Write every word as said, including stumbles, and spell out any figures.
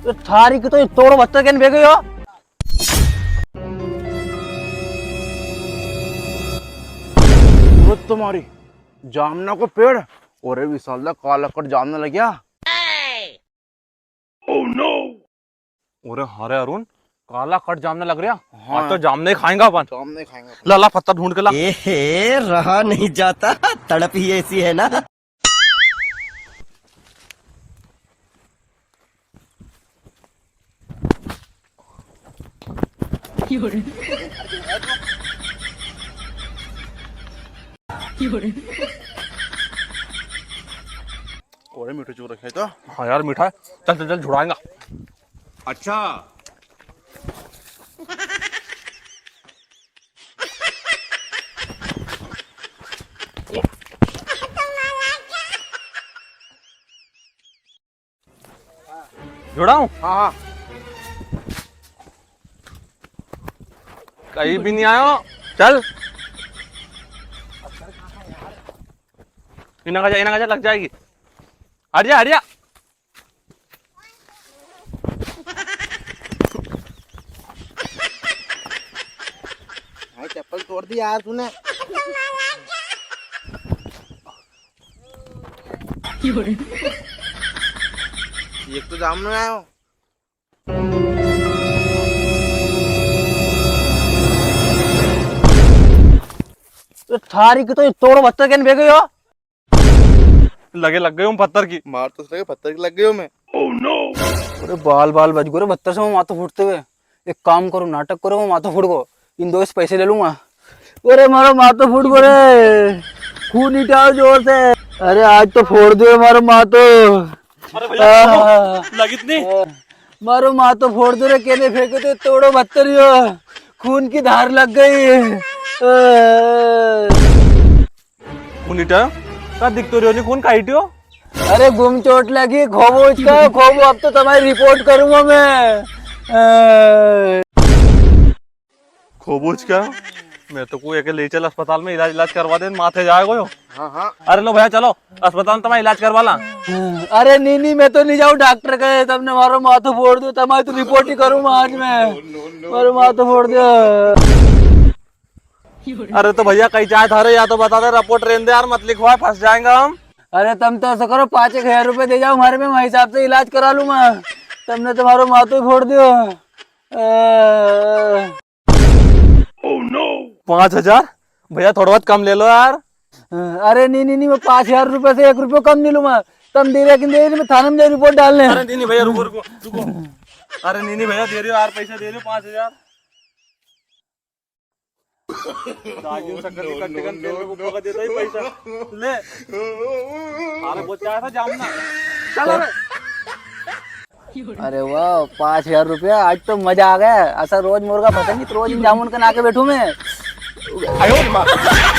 तो थारी की तो ये तोड़ो भत्तर केन बेगे हो। वो तुम्हारी जामना को पेड़ और ये विशाल दा काला कट जामना लग्या। Oh no! अरे हाँ रे अरुण, काला कट जामना लग रहा। हाँ। आज तो जामना ही खाएंगा अपन। जामना ही खाएंगा अपन। ला, ला, पत्ता ढूंढ के ला। ए हे, रहा नहीं जाता, तड़प ही ऐसी है ना। और मीठो चूर रखे तो। हाँ यार, मीठा है। चल, चल, चल, छुड़ाएंगा। अच्छा। जुड़ाऊं? हाँ, हाँ। कहीं भी नहीं आयो। चल। इना का जा, इना का जा, लग जाएगी। हट जा, हट जा। भाई, चप्पल तोड़ दी यार तूने। एक तो जामनो आयो। तो थारी की तो ये तोड़ो भत्तर केन बेगे हो। लगे लग गयो हूँ पत्थर की। मार तो लगे पत्थर की लग गयो मैं। Oh no! अरे बाल बाल बच गयो रे पत्थर से, वो माथो फूटते हुए। एक काम करो, नाटक करो, वो माथो फूट गो। इन दो से पैसे ले लूंगा। अरे मारो माथो फूट गो रे, खून निटाओ जोर से। अरे आज तो फोड़ दियो मारो माथो। अरे भैया, आह। लगी तो नी? मारो माथो फोड़ दियो रे, केने फेंको तो तोड़ो भत्तर यो। खून की धार लग गई। आह। मुनिटा, का दिखतो रियो नी, खून काई टियो? अरे, गुम चोट लगी, खोबो इसका, खोबो, अब तो तुम्हारी रिपोर्ट करूंगा मैं। अ, खोबो इसका? मैं तो कोई एके ले चल अस्पताल में, इलाज, इलाज करवा दे, माथे जाए गयो। हाँ, हाँ। अरे लो भैया, चलो, अस्पताल में तुम्हारा इलाज करवा ला। अरे नी, नी, मैं तो नी जाऊँ डॉक्टर के, तुमने मारो माथो फोड़ दियो, तुम्हारी तो रिपोर्ट ही करूँ मैं आज मैं। मारो माथो फोड़ दियो। अरे तो भैया, कई चाहे थारे, या तो बता दे, रिपोर्ट रेन दे यार, मत लिखवा, फंस जाएंगा हम। अरे तम तो ऐसा करो, पाँच एक हजार रुपए दे जाओ मारे, मैं हिसाब से इलाज करा लूंगा। तमने तो मारो माथो ही फोड़ दियो। अ, पाँच हजार? भैया, थोड़ा बहुत कम ले लो यार। अरे नी, नी, नी, मैं पाँच हजार रुपए से एक रुपयो कम नी लूंगा। तम दे रहे कि नी दे रहे, मैं थाने में रिपोर्ट डालने। अरे नी, नी भैया, रुको, रुको, रुको। अरे नी, नी भैया, दे रहे हो यार, पैसा दे रहे हो पाँच हजार। दागिन शक्कर के कट्टे का तेल में फूका देता ही पैसा। ले। अरे वो चाहे था जामना। चल अरे। अरे वाह, पाँच हजार रुपया, आज तो मजा आ गया। ऐसा रोज मुर्गा पसंद नहीं, तो रोज इन जामुन के नाके बैठूं मैं। आयो रे माँ।